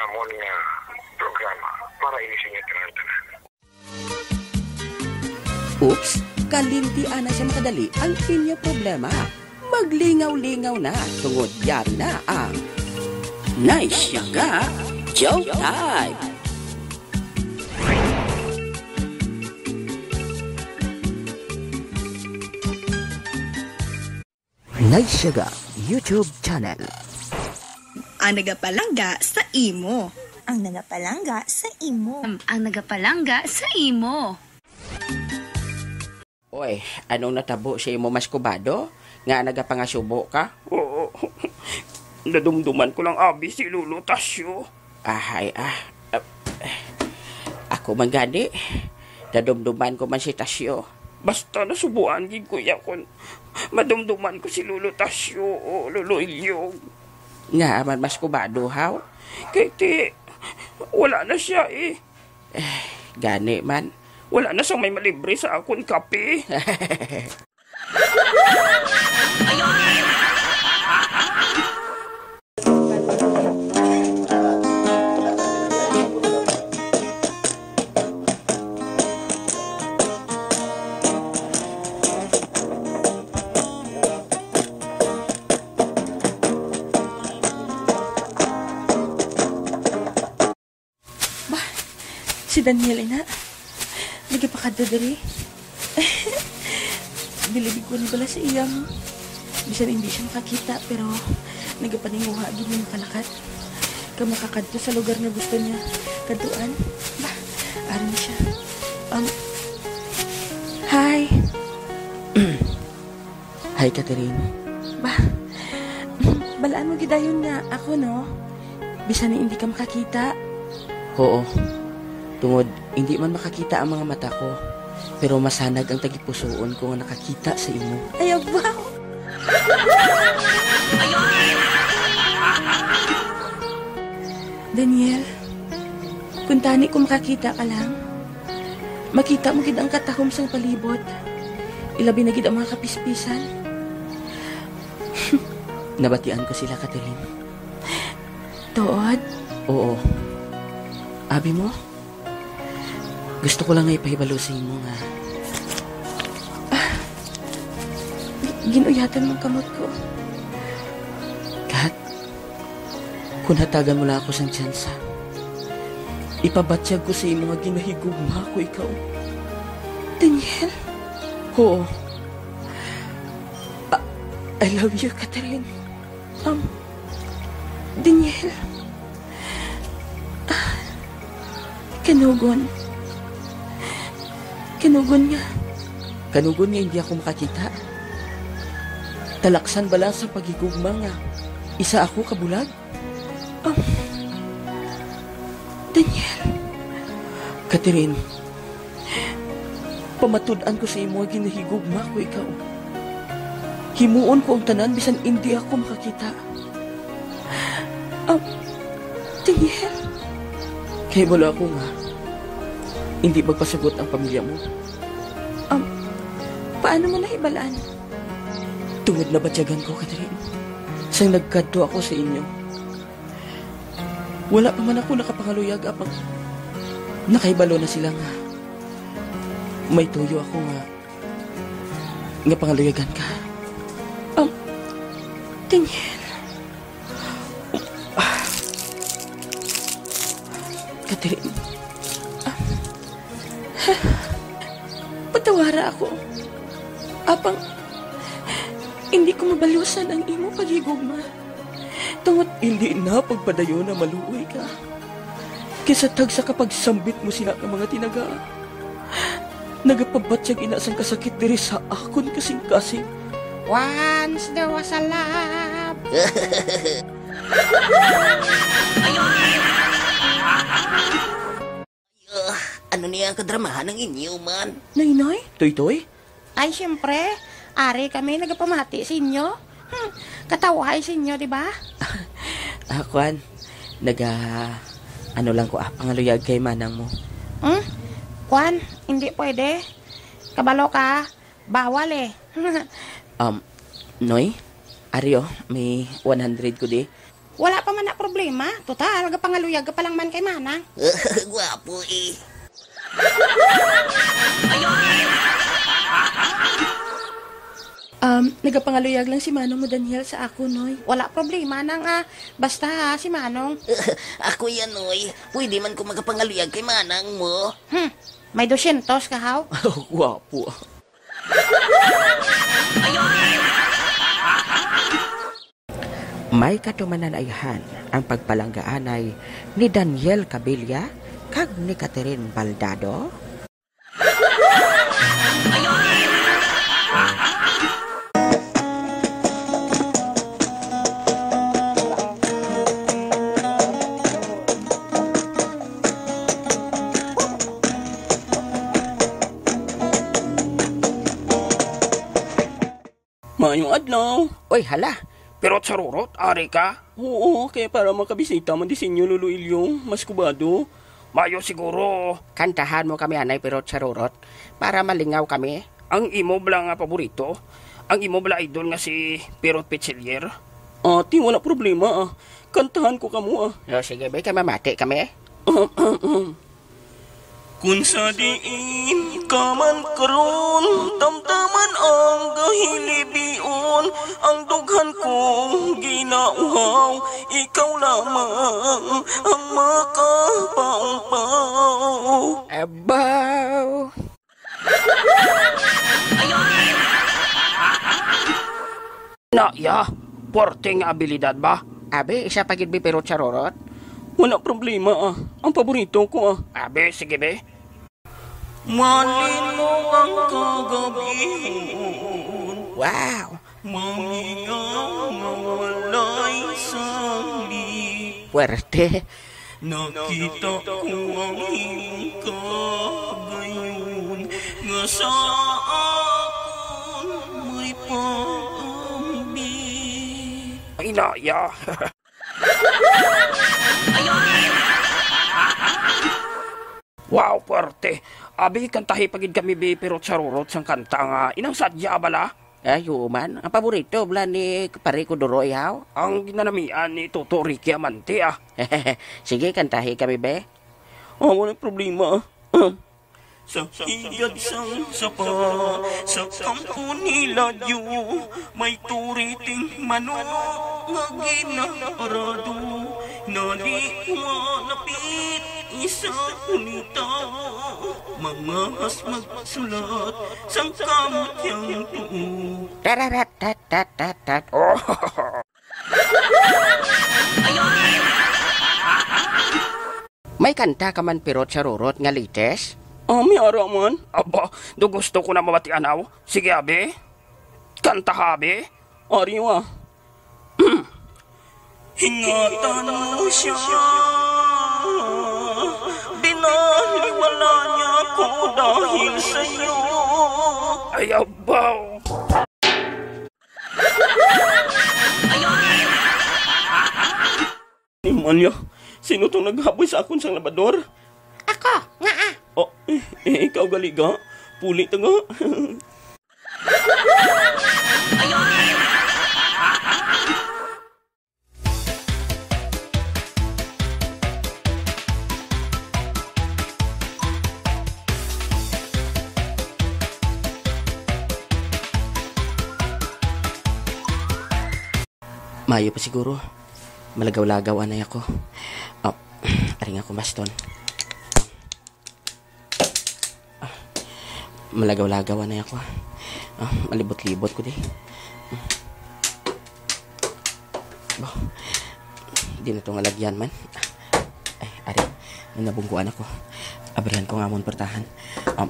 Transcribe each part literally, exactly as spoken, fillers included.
amon nga programa para ini sa inyo tanan-tanan. Oops, kalimti ana siya makadali ang inyo problema. Maglingaw-lingaw na tungod yari na ang Nice Siya Ka Joke Time. Nice Siya Ka YouTube channel. Ang nagapalangga sa imo. Ang nagapalangga sa imo. Ang nagapalangga sa imo. Oy, anong natabo sa imo, Mas Kubado, nga nagapangasubo ka? Oo. Nadumduman ko lang abi si Lolo Tasyo. Ahay, ah. Ah, ako man gani. Nadumduman ko man si Tasyo. Basta nasubuan gid ko iya kon madumduman ko si Lolo Tasyo o Lolo Ilyong. Nga man, Mas Kubado, haw? Kay ti, wala na siya eh. Eh, gani man. Wala na sang may malibre sa akon kape. Bah, si Daniel ina. Nagapakadto diri. Bilibig ko ni bala sa iya mo. Bisan hindi siya makakita, pero nagapaninguha gid nga makalakat. Kag makakadto sa lugar nga gusto niya kadtuan. Bah, ari na siya. Um, hi. Hi, Catherine. Bah, balaan mo gidayon nga ako, no? Bisan ni hindi ka makakita. Oo. Tungod, hindi man makakita ang mga mata ko, pero masanag ang tagipusoon ko nga nakakita sa imo. Ay, abaw! Daniel, kung tani ko makakita ka lang, makita mo gid ang katahom sang palibot, ilabi na gid ang mga kapispisan. Nabatian ko sila, Catherine. Tuod? Oo. Abi mo? Gusto ko lang nga ipahibalo sa imo nga Ah, gi-, ginuyatan mo ang kamot ko. Kat, kung hatagan mo lang ako sang tsansa, ipabatyag ko sa imo nga ginahigugma ko ikaw. Daniel? Oo. Ah, I love you, Catherine. Um, Daniel. Ah, kanugon. Kanugon nga. Kanugon nga hindi ako makakita. Talaksan bala sa paghigugma nga isa ako ka bulag? Um, Daniel. Catherine, pamatud-an ko sa imo nga ginahigugma ko ikaw. Himuon ko ang tanan bisan indi ako makakita. Um, Daniel. Kahibalo ako nga hindi magpasugot ang pamilya mo. Um, paano mo nahibal-an? Tungod nabatyagan ko, Catherine, sang nagkadto ako sa inyo. Wala pa man ako nakapangaluyag, apang nakahibalo na sila nga may tuyo ako nga, nga pangaluyagan ka. Um, Daniel. Catherine. Um, patawara ako. Apang, hindi ko mabalusan ang imo paghigugma. Tungod indi na pagpadayon na maluoy ka. Kay sa tagsa ka pagsambit mo sina nga mga tinaga, nagapabatyag ina sang kasakit diri sa akon kasingkasing. Once there was a love. Ah, ano niya kadramahan ang inyo man? Noynoy? Toytoy? Ay, siyempre. Ari kami nagapamati sa inyo. Hmm, katawhay sa inyo, di ba? Ah, kwan, naga, ano lang ko, ah, pangaluyag kay manang mo. Hmm? Kwan, hindi pwede. Kabalo ka, bawal eh. Um, Noy, ari, oh, may one hundred ko di. Wala pa man na problema. Total, gapangaluyag ka pa lang man kay Manang. Gwapo eh. Um, nagapangaluyag lang si Manong mo, Daniel, sa ako, Noy. Wala problema nang, ah, basta, ha, si Manong. Ako yan, Noy. Pwede man ko magapangaluyag kay Manang mo. Hmm, may dosyentos ka, haw? Gwapo. May katumanan-ayhan ang pagpalanggaanay ni Daniel Cabilia kag ni Catherine Baldado. Maayong adlaw. Oy, hala. Pirot Sarurot, ari ka? Oo, kay para makabisita man di sa inyo, Lolo Ilyo, mas kubado. Mayo siguro. Kantahan mo kami anay, Pirot Sarurot, para malingaw kami. Ang imo bala nga paborito? Ang imo bala idol nga si Pirot Pichilyer? Ati, wala problema, ah. Kantahan ko kamo, ah. O, sige, be, kay mamati kami. Kun sa diin ka man karon, damdaman ang kahilibion, ang dughan kong ginauhaw, ikaw lamang ang makapaumpaw. Abaw. Na, ya. Puwerte nga abilidad ba? Abi, isa pa gid, be, Pirot Sarurot. Wala problema, ah. Ang paborito ko, ah. Abi, sige, be. Malin mo ang kagabihon. Wow! Mangingaw nga walay sanglit. Puwerte. Nakita ko ang imong kagayon nga sa akon may paambi. Ay, naya. Wow, puwerte. Abi, kantahi pa gid kami, bi, Pirot Sarurot sang kanta nga inang sadya bala. Ay, oo man. Ang paborito bala ni pare ko Duroy, haw? Ang ginanamian ni Toto Ricky Amante, ah. Sige, kantahi kami, be. Ah, wala problema, ah. Sa hiyag sang sapa, sa kampo ni Ladyo, may turiting manok nga ginarado. Nali malapit isa kunita, mangahas magsulat sang kamot yang tuo. Tararat, tat, tat, tat, tat. Oh. May kanta ka man, Pirot Sarurot, nga latest? Ah, may ara man. Aba, do gusto ko na mabatian, aw. Sige, abi. Kanta, abi. Ari, wa. Ingatan mo siya. Binaliwala niya ako dahil sa'yo. Ay, abaw. Ni Malia, sino tong naghaboy sa akon sang labador? Ako, nga ah. Oh, eh, eh, ikaw gali ga? Puli ta ga? Maayo pa siguro. Malagaw-lagaw anay ako. Ah, aring ako baston. Ah, malagaw-lagaw anay ako. Ah, malibot-libot ko di. Bo, di na to nga lagyan man. Ay, ari, nabungguan ako. Abrihan ko nga amon portahan. Um,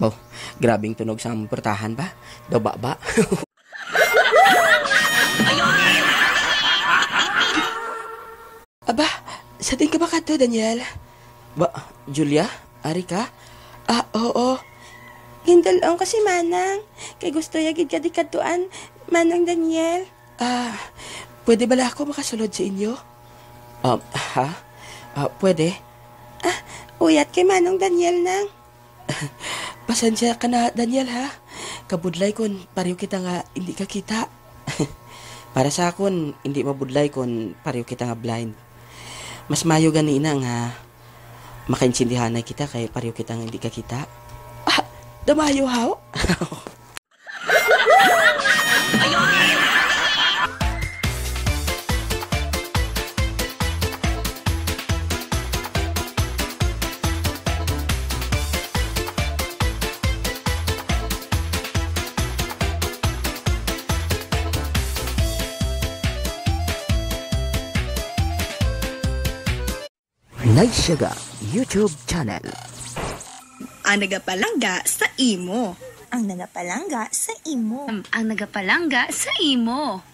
Bo, grabing tunog sa amon portahan ba? Daw baba. Aba, sa din ka ba kadto, Daniel? Ba, Julia, ari ka? Ah, oo. Gindul-ong ko si Manang, kay gusto ya gid ka di kadtuan, Manang Daniel. Ah, pwede bala ako makasulod sa inyo? Ah, ha? Ah, pwede? Ah, uyat kay Manong Daniel nang. Pasensya ka na, Daniel, ha? Kabudlay kon pareho kita nga hindi ka kita. Para sa akon, hindi mabudlay kon pareho kita nga blind. Mas mayo gani na nga makaintindihanay kita kay pareho kita nga hindi ka kita. Ah, damayo, haw? Naisyaga YouTube channel. Ang nagapalangga sa imo. Ang nagapalangga sa imo. Ang nagapalangga sa imo.